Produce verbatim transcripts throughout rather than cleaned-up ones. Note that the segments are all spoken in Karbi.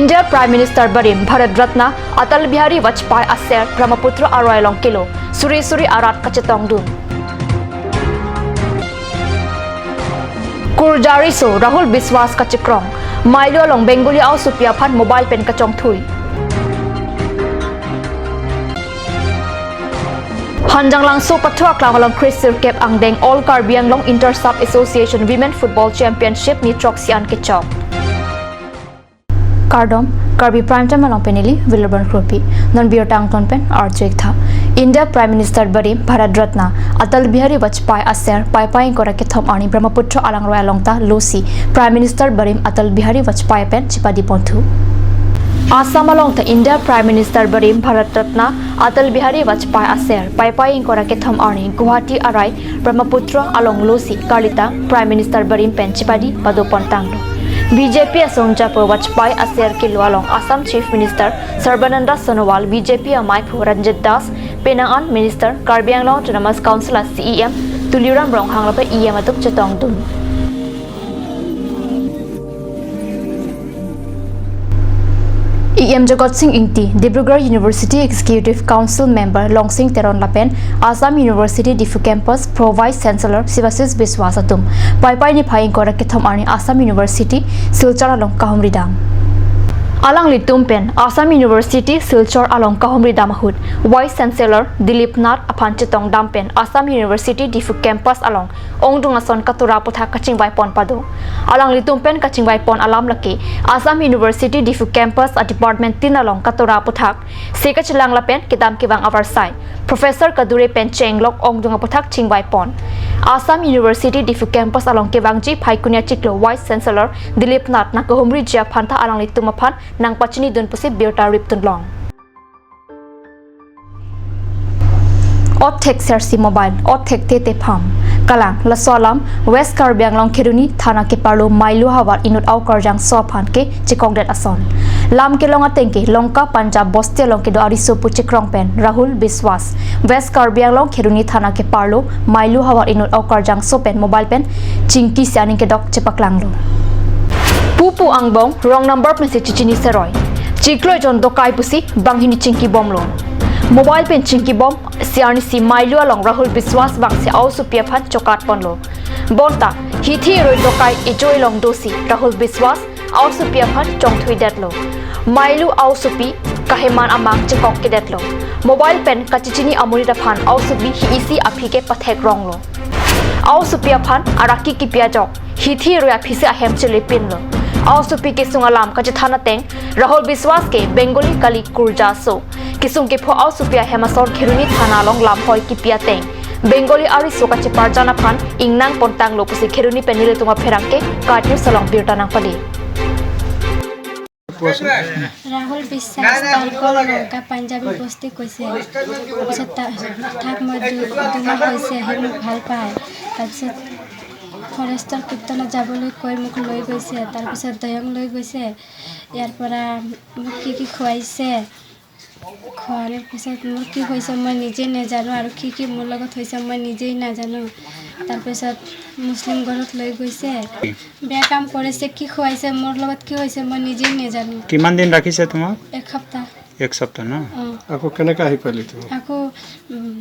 India Prime Minister barim Bharat Ratna Atal Bihari Vajpayee aser Brahmaputra aroi along kelo, suri suri arat kachetongdun. Kurja riso Rahul Biswas kachekrong, Mailu along Bengali aosopi aphan mobile pen kachongthui. Hanjanglangso pathu aklam along kre sirkep angdeng All Karbi Anglong Inter Sub Association Women Football Championship ni throksi an kechok. Kardom, Karbi Prime Time along pen neli Wilburn Kropi. Non birta angton pen arju-ik tha. India Prime Minister barim Bharat Ratna Atal Bihari Vajpayee aser Paipai ingkoi ra kethom arni Brahmaputra alangroi along ta losi Prime Minister barim Atal Bihari Vajpayee pen chepadi ponthu. Assam along ta India Prime Minister barim Bharat Ratna Atal Bihari Vajpayee aser Paipai ingkoi ra kethom arni Guwahati arai Brahmaputra along losi karlita Prime Minister barim pen chepadi pado pontanglo. B J P asong japo Vajpayee aser kelo along Assam Chief Minister Sarbananda Sonowal, B J P amaiphu Ranjit Das, penang an Minister, Karbi Anglong Autonomous Council a C E M Tuliram Ronghang lapen E M atum chetongdun. E M Jagat Sing Engti, Dibrugarh University Executive Council Member Longsing Teron lapen Assam University Diphu Campus Pro Vice Chancellor Sivasis Biswas atum Paipai niphai ingkoi ra kethom arni Assam University Silchar along kahumri dam. Alanglitum pen Assam University Silchar along kahumri dam ahut Vice Chancellor Dilip Nath aphan chetongdam pen Assam University Diphu Campus along ongdung ason katura aputhak kachingvai pon pado. Alanglitum pen kachingvai pon alam lake Assam University Diphu Campus a Department tin along katura aputhak se kachelang lapen kedam kevang avarsai Professor kadure pen chenglok ongdung aputhak chingvai pon. Assam University Diphu Campus along kevangji Phaikuni achiklo Vice Chancellor Dilip Nath nangkahumriji aphan ta alanglitum aphan nangpachinidun pusi birta ripdun long. Ot thek sersi mobile, ot thek tete pham. Kalang, laso alam West Karbi Anglong Kheroni thana keparlo Mailu havar inut aokarjangso aphan kechekokdet ason. Lam kelong ateng ke Lanka Punjab bosti along kedo ariso pu chekrong pen Rahul Biswas, West Karbi Anglong Kheroni thana keparlo Mailu havar inut aokarjangso pen mobile pen chingki si aning kedok chepaklanglo. Pupu angbong wrong number pensi chechini seroi. Chiklo ejon dokai pusi banghini chingki bomlo. Mobile pen chingki bom si arnisi Mailu along Rahul Biswas bangsi aosopi aphan chokat ponlo. Bonta hithi roi dokai ejoi along dosi Rahul Biswas aosopi aphan chongthuidetlo. Mailu aosopi kaheman amang chekokkedetlo. Mobile pen kachechini amonit aphan aosopi hi isi aphi ke pathek ronglo. Aosopi aphan araki kipi ajok hithi roi aphisi ahem chelepinlo. Aosopi kesung alam kachethan ateng Rahul Biswas ke Bengali kali, kurja so. Kesung kepho aosopi ahem ason Kheroni thana along lamhoi kipi ateng Bengali ariso kacheparjan aphan ingnang pontanglo pusi Kheroni pen nelitum apherangke KAT News along birta nangpale. Rahul বিশ্বাস, তাৰ ঘৰ নগাঁও পাঞ্জাবী বস্তি কৈছে। তাৰপিছত তা-, তাক মই দু-, দুমাহ হৈছে, সি মোক ভাল পায়। তাৰপিছত ফৰেষ্টৰ কীৰ্তনত যাবলৈ কৈ মোক লৈ গৈছে, তাৰপিছত দয়ং লৈ গৈছে। ইয়াৰ পৰা মোক কি কি খুৱাইছে, খোৱাৰ পিছত মোৰ কি হৈছে মই নিজে নাজানো, আৰু কি কি মোৰ লগত হৈছে মই নিজেই নাজানো। তাৰপিছত মুছলিম ঘৰত লৈ গৈছে, বেয়া কাম কৰিছে, কি খুৱাইছে, মোৰ লগত কি হৈছে মই নিজেই নাজানো। কিমান দিন ৰাখিছে তোমাক? এক সপ্তাহ। এক সপ্তাহ ন? অ। আকৌ কেনেকে আহি পালি তুমি? আকৌ, উম,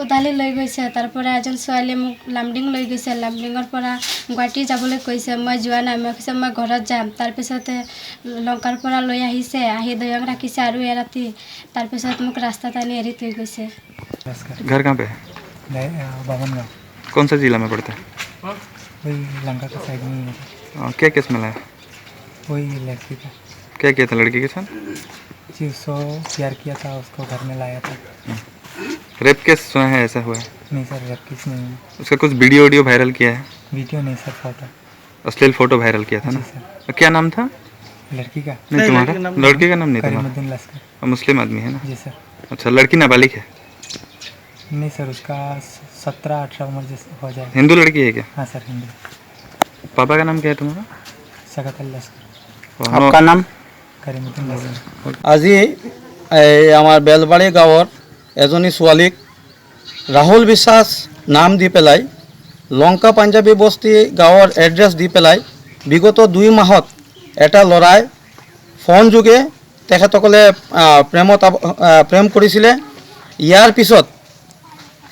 ওদালি লৈ গৈছে, তাৰ পৰা এজন ছোৱালীয়ে মোক লামডিং লৈ গৈছে, লামডিঙৰ পৰা গুৱাহাটী যাবলৈ কৈছে, মই যোৱা নাই, মই কৈছে মই ঘৰত যাম। তাৰপিছতে লংকাৰ পৰা লৈ আহিছে, আহি দয়ং ৰাখিছে আৰু এৰাতি, তাৰপিছত মোক ৰাস্তাত আনি এৰি থৈ গৈছে। घर कहाँ पे है? मैं, अ, बामनगांव। कौन सा जिला में पड़ता है? वही लंका का साइड में ही है। अ, क्या केस मिला है? वही लड़की का। क्या किया था लड़की के साथ? जी, उसको प्यार किया था, उसको घर में लाया था। हम्म। रेप केस सुना है, ऐसा हुआ है? नहीं सर, रेप केस नहीं हुआ। उसका कुछ वीडियो, वीडियो वायरल किया है? वीडियो नहीं सर, फोटो। अश्लील फोटो वायरल किया था जी ना? सर। तो क्या नाम था? लड़की का? नहीं, नहीं, तुम्हारा? लड़की का नाम नहीं। लड़की का नाम नहीं तुम्हारा? करीमुद्दीन लश्कर। और मुस्लिम आदमी है ना? जी सर। अच्छा, लड़की नाबालिग है? नहीं सर, उसका स-, सत्रह अठारह उम्र जैसे हो जाएगा। हिंदू लड़की है क्या? हाँ सर, हिंदू। पापा का नाम क्या है तुम्हारा? सगत अली लश्कर। और आपका नाम? करीमुद्दीन लश्कर। আজি এই আমাৰ বেলবাৰী গাঁৱৰ এজনী ছোৱালীক ৰাহুল বিশ্বাস নাম দি পেলাই লংকা পাঞ্জাবী বস্তি গাঁৱৰ এড্ৰেছ দি পেলাই বিগত দুই মাহত এটা ল'ৰাই ফোন যোগে তেখেতসকলে, আহ, প্ৰেমত আব-, আহ, প্ৰেম কৰিছিলে। ইয়াৰ পিছত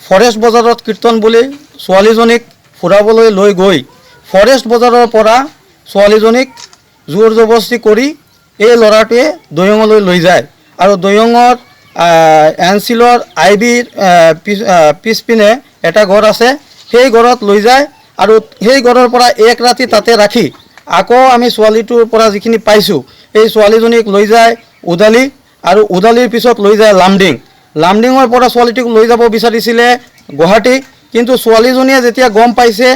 ফৰেষ্ট বজাৰত কীৰ্তন বুলি ছোৱালীজনীক ফুৰাবলৈ লৈ গৈ ফৰেষ্ট বজাৰৰ পৰা ছোৱালীজনীক জোৰ জবৰদস্তি কৰি এই ল'ৰাটোৱে দৈয়ঙলৈ লৈ যায় আৰু দৈয়ঙৰ, আহ, এনচিলৰ আই বিৰ, আহ, পিছ-, আহ, পিছপিনে এটা ঘৰ আছে, সেই ঘৰত লৈ যায় আৰু সেই ঘৰৰ পৰা এক ৰাতি তাতে ৰাখি আকৌ আমি ছোৱালীটোৰ পৰা যিখিনি পাইছোঁ, এই ছোৱালীজনীক লৈ যায় ওদালি আৰু ওদালিৰ পিছত লৈ যায় লামডিং। লামডিঙৰ পৰা ছোৱালীটোক লৈ যাব বিচাৰিছিলে গুৱাহাটী, কিন্তু ছোৱালীজনীয়ে যেতিয়া গম পাইছে,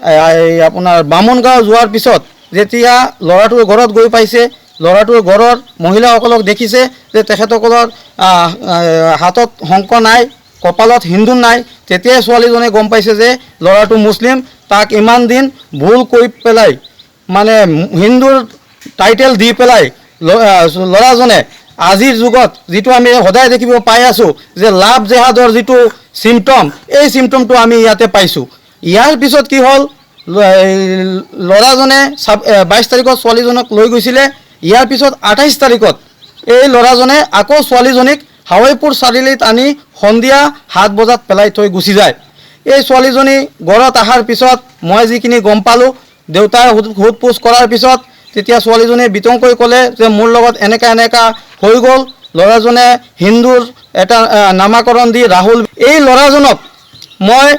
এ, এই আপোনাৰ বামুণগাঁও যোৱাৰ পিছত যেতিয়া ল'ৰাটোৰ ঘৰত গৈ পাইছে, ল'ৰাটোৰ ঘৰৰ মহিলাসকলক দেখিছে যে তেখেতসকলৰ, আহ, আহ, হাতত শংখ নাই, কপালত সেন্দুৰ নাই, তেতিয়াই ছোৱালীজনে গম পাইছে যে ল'ৰাটো মুছলিম। তাক ইমান দিন ভুল কৈ পেলাই, মানে, হিন্দুৰ টাইটেল দি পেলাই ল-, আহ, ল'ৰাজনে আজিৰ যুগত যিটো আমি সদায় দেখিব পাই আছো যে লাভ জেহাদৰ যিটো চিমটম, এই চিমটমটো আমি ইয়াতে পাইছো। ইয়াৰ পিছত কি হ'ল? ল-, এই ল'ৰাজনে চাব-, এ, বাইছ তাৰিখত ছোৱালীজনক লৈ গৈছিলে। ইয়াৰ পিছত আঠাইছ তাৰিখত এই ল'ৰাজনে আকৌ ছোৱালীজনীক হাৱৈপুৰ চাৰিআলিত আনি সন্ধিয়া সাত বজাত পেলাই থৈ গুচি যায়। এই ছোৱালীজনী ঘৰত অহাৰ পিছত মই যিখিনি গম পালো, দেউতাই সোধ-, সোধ পোছ কৰাৰ পিছত তেতিয়া ছোৱালীজনীয়ে বিতংকৈ ক'লে যে মোৰ লগত এনেকা এনেকা হৈ গ'ল, ল'ৰাজনে হিন্দুৰ এটা, আহ, নামাকৰণ দি ৰাহুল, এই ল'ৰাজনক মই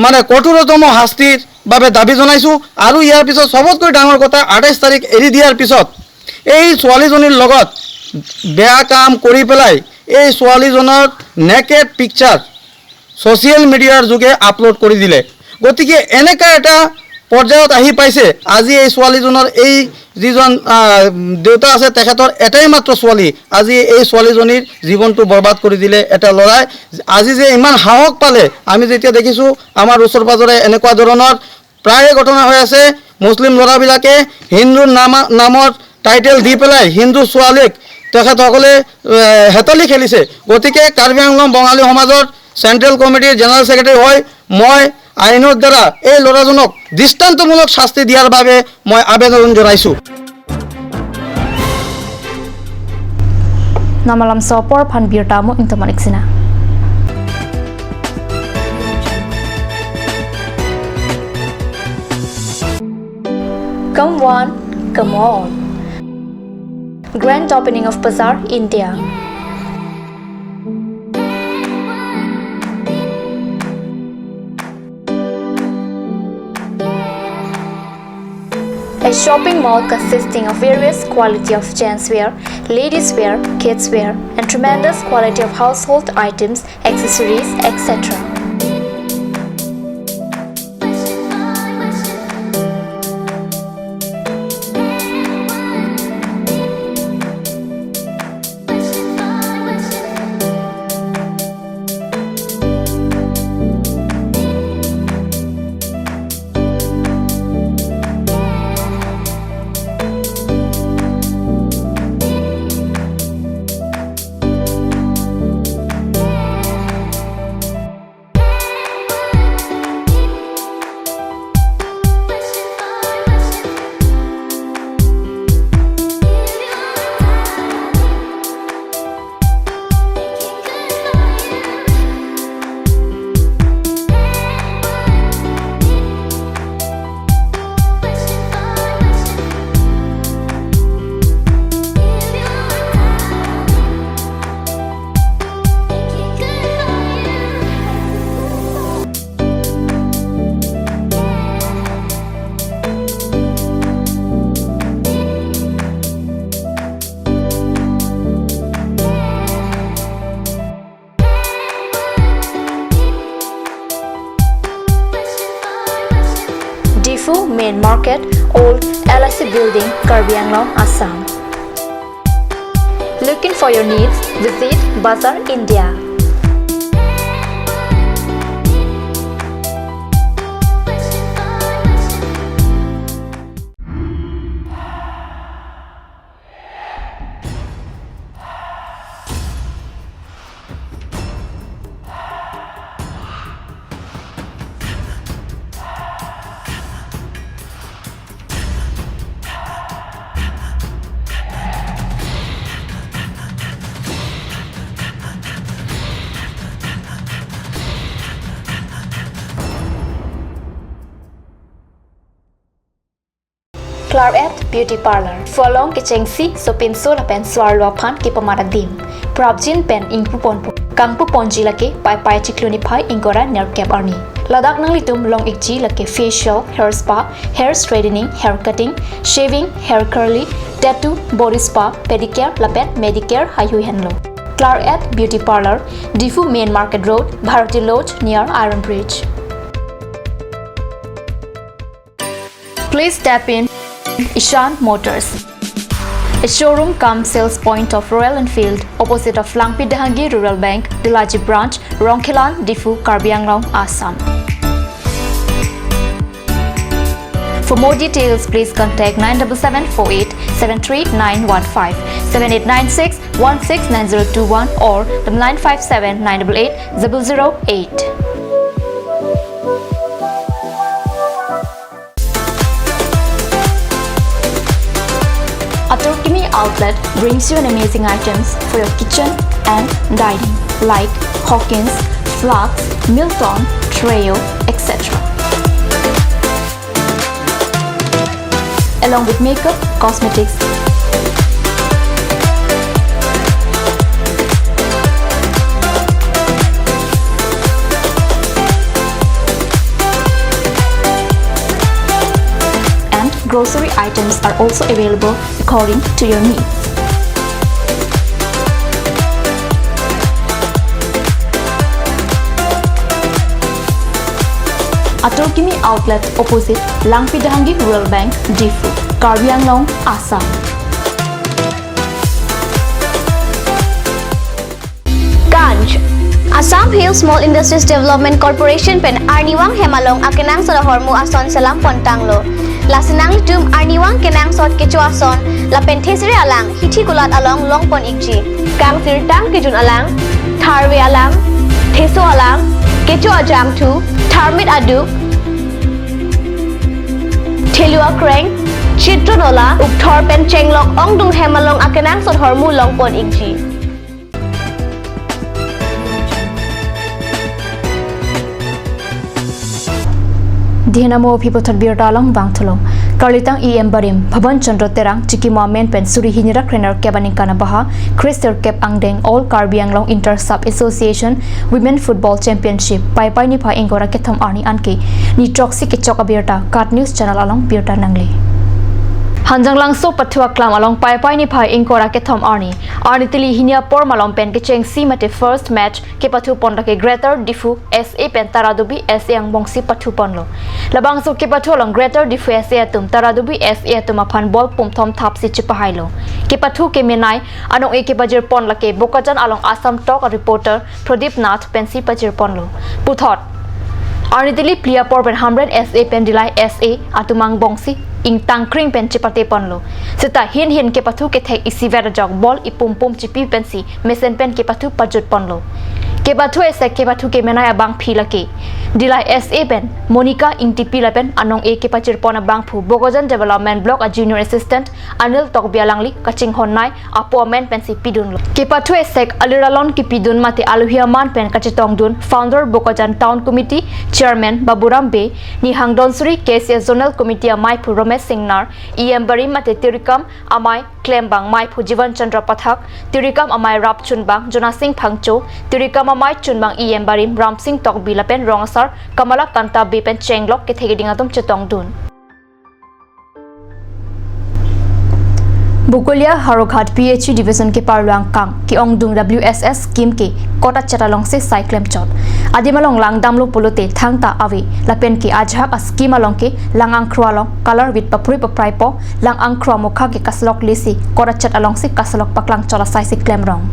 মানে কঠোৰতম শাস্তিৰ বাবে দাবী জনাইছো। আৰু ইয়াৰ পিছত চবতকৈ ডাঙৰ কথা, আঠাইছ তাৰিখ এৰি দিয়াৰ পিছত এই ছোৱালীজনীৰ লগত বেয়া কাম কৰি পেলাই এই ছোৱালীজনৰ নেকেড পিকচাৰ ছ'চিয়েল মিডিয়াৰ যোগে আপলোড কৰি দিলে। গতিকে এনেকা এটা পৰ্যায়ত আহি পাইছে, আজি এই ছোৱালীজনৰ এই যিজন, আহ, দেউতা আছে, তেখেতৰ এটাই মাত্ৰ ছোৱালী, আজি এই ছোৱালীজনীৰ জীৱনটো বৰবাদ কৰি দিলে এটা ল'ৰাই। আজি যে ইমান সাহস পালে, আমি যেতিয়া দেখিছো আমাৰ ওচৰ পাজৰে এনেকুৱা ধৰণৰ প্ৰায়ে ঘটনা হৈ আছে, মুছলিম ল'ৰাবিলাকে হিন্দু নামা-, নামৰ টাইটেল দি পেলাই হিন্দু ছোৱালীক তেখেতসকলে, এ, হেতালি খেলিছে। গতিকে কাৰ্বি আংলং বঙালী সমাজৰ চেণ্ট্ৰেল কমিটিৰ জেনেৰেল ছেক্ৰেটাৰী হৈ মই আইনৰ দ্বাৰা এই ল'ৰাজনক দৃষ্টান্তমূলক শাস্তি দিয়াৰ বাবে মই আবেদন জনাইছো। Namalam sopor phan birta mo ingtomanik sina. Come one, come all. Grand opening of Bazaar, India. A shopping mall consisting of various quality of gents wear, ladies wear, kids wear, and tremendous quality of household items, accessories, et cetera. Diphu Main Market, Old L I C Building, Karbi Anglong, Assam. Looking for your needs? Visit Bazaar India. Claret Beauty Parlor. Phu along kechengsi, sopinso lapen so-arlo aphan kepamat adim. Prapjin pen ingpu ponpo. Kangpu ponji lake Paipai chiklo niphai ingkoi ra nerkep arni. Ladak nanglitum long-ikji lake facial, hair spa, hair straightening, hair cutting, shaving, hair curly, tattoo, body spa, pedicure lapen manicure haihui henlo. Claret Beauty Parlor, Diphu Main Market Road, Bharati Lodge near Iron Bridge. Please step in Ishan Motors, a showroom cum sales point of Royal Enfield, opposite of Langpi Dehangi Rural Bank, Delaji Branch, Rongkhelan, Diphu, Karbi Anglong, Assam. For more details, please contact nine double seven four eight seven three nine one five, seven eight nine six one six nine zero two one or the nine five seven nine double eight double zero eight. Atur Kimi Outlet brings you an amazing items for your kitchen and dining, like Hawkins, Flax, Milton, Treo, et cetera. Along with makeup, cosmetics, and grocery items are also available according to your needs. Atur Kimi Outlet, opposite Langpi Dehangi Rural Bank, Diphu, Karbi Anglong, Assam. Ganj. Assam Hill Small Industries Development Corporation pen arnivang hem along akenangsot ahormu ason selam pontanglo. Lasi nanglitum arnivang kenangsot kecho ason lapen thesere alang hithi kulat along longpon-ikji. Kangsirtang kejun alang, tharve alang, theso alang, kecho ajangthu, tharmit aduk, thelu akreng, chitron ola, ukthor pen chenglok ongdung hem along akenangsot ahormu longpon-ikji. Dihena mo aphi puthot birta along vangthulo. Karlitang E M Barim, Bhaban Chandra Terang, chikimo amen pen suri hini ra kre nerkep aningkan abaha, kre sirkep angdeng All Karbi Anglong Inter Sub Association Women Football Championship, Paipai niphai ingkoi ra kethom arni anke, ni throksi kechok abirta, KAT News Channel along birta nangle. Hanjanglangso pathu aklam along Paipai niphai ingkoi ra kethom arni, arni tili hini apor malom pen kechengsi mate first match kepathu pon lake Greater Diphu S A pen Taradubi S A angbongsi pathu ponlo. Labangso kepathu along Greater Diphu S A atum Taradubi S A atum aphan ball pumthom thapsi chepahailo. Kepathu kemenei anong-e kepajir pon lake Bokajan along Assam Talk reporter Pradip Nath pensi pajir ponlo. Puthot arni tili phli apor pen Hamren S A pen Dillai S A atum angbongsi ingtangkring pen chepate ponlo. Seta hin hin kepathu kethek isivet ajok ball ipum pum chipi pensi mesen pen kepathu pajut ponlo. Kepathu esek kepathu kemenei abangpi lake Dillai S A pen Monica Ingtipi lapen anong-e kepajir pon abangphu Bokajan Development Block a Junior Assistant Anil Tokbi alangli kachinghon nei apo amen pensi pidunlo. Kepathu esek alir alon kipidun mate alohi aman pen kachetongdun founder Bokajan Town Committee Chairman Baburam Bey, nihang donsuri K C S Zonal Committee ameiphu Romesh Singnar, E M Barim mate tirikam amei klembang meiphu Jivan Chandra Pathak, tirikam amei rapchunbang Jona Sing Phangcho, tirikam amei chunbang E M Barim Ramsing Tokbi lapen rong asar Kamalakanta Bey pen chenglok kethek keding atum chetongdun. Bokolia Howraghat P H E Division keparlo angkang ke-ongdung W S S scheme ke kot achet alongsi sai klemchot. Adim along langdamlo pulote thangta ave lapen ke ajahak a-scheme along ke lang angkro along color wheat papri papraipo, lang angkro amokha ke kaselok lesi kot achet alongsi kaselok paklangchot asai si klemrong.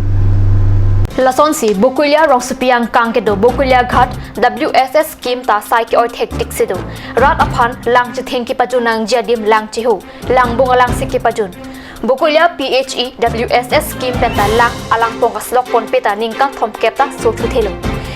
Lasonsi Bokolia rongsopi angkang kedo Bokolia Ghat W S S scheme ta sai ke-oi thektik si do. Rat aphan lang chetheng kepajun nangji adim lang cheho, langbung alangsi kepajun. Bokolia P H E W S S scheme penta lang alangpong kaselok ponpe ta ningkan thomkep ta sothuthelo.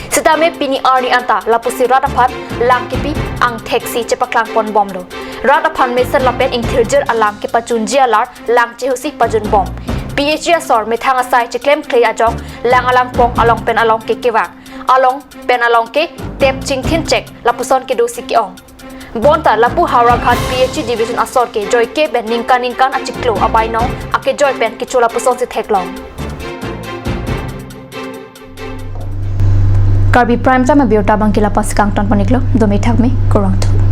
Sitame pini arni anta lapusi rat aphan lang kepi angthek si chepaklang ponbomlo. Rat aphan mesen lapen ingthirjir alang kepajunji alar lang chehosi pajunbom. P H E asor methang asai cheklem kle ajok lang alangpong along pen along ke kevang, along pen along ke tep chingthin chek lapuson kedosi ke-ong. Bonta lapu Howraghat P H E division asor ke joike pen ningkan ningkan achiklo abainong akejoi pen kecho lapusonsi theklong. Karbi Prime Time abirta abangke la-ansi kangton pon-iklo, dome thakme, kurvangthu.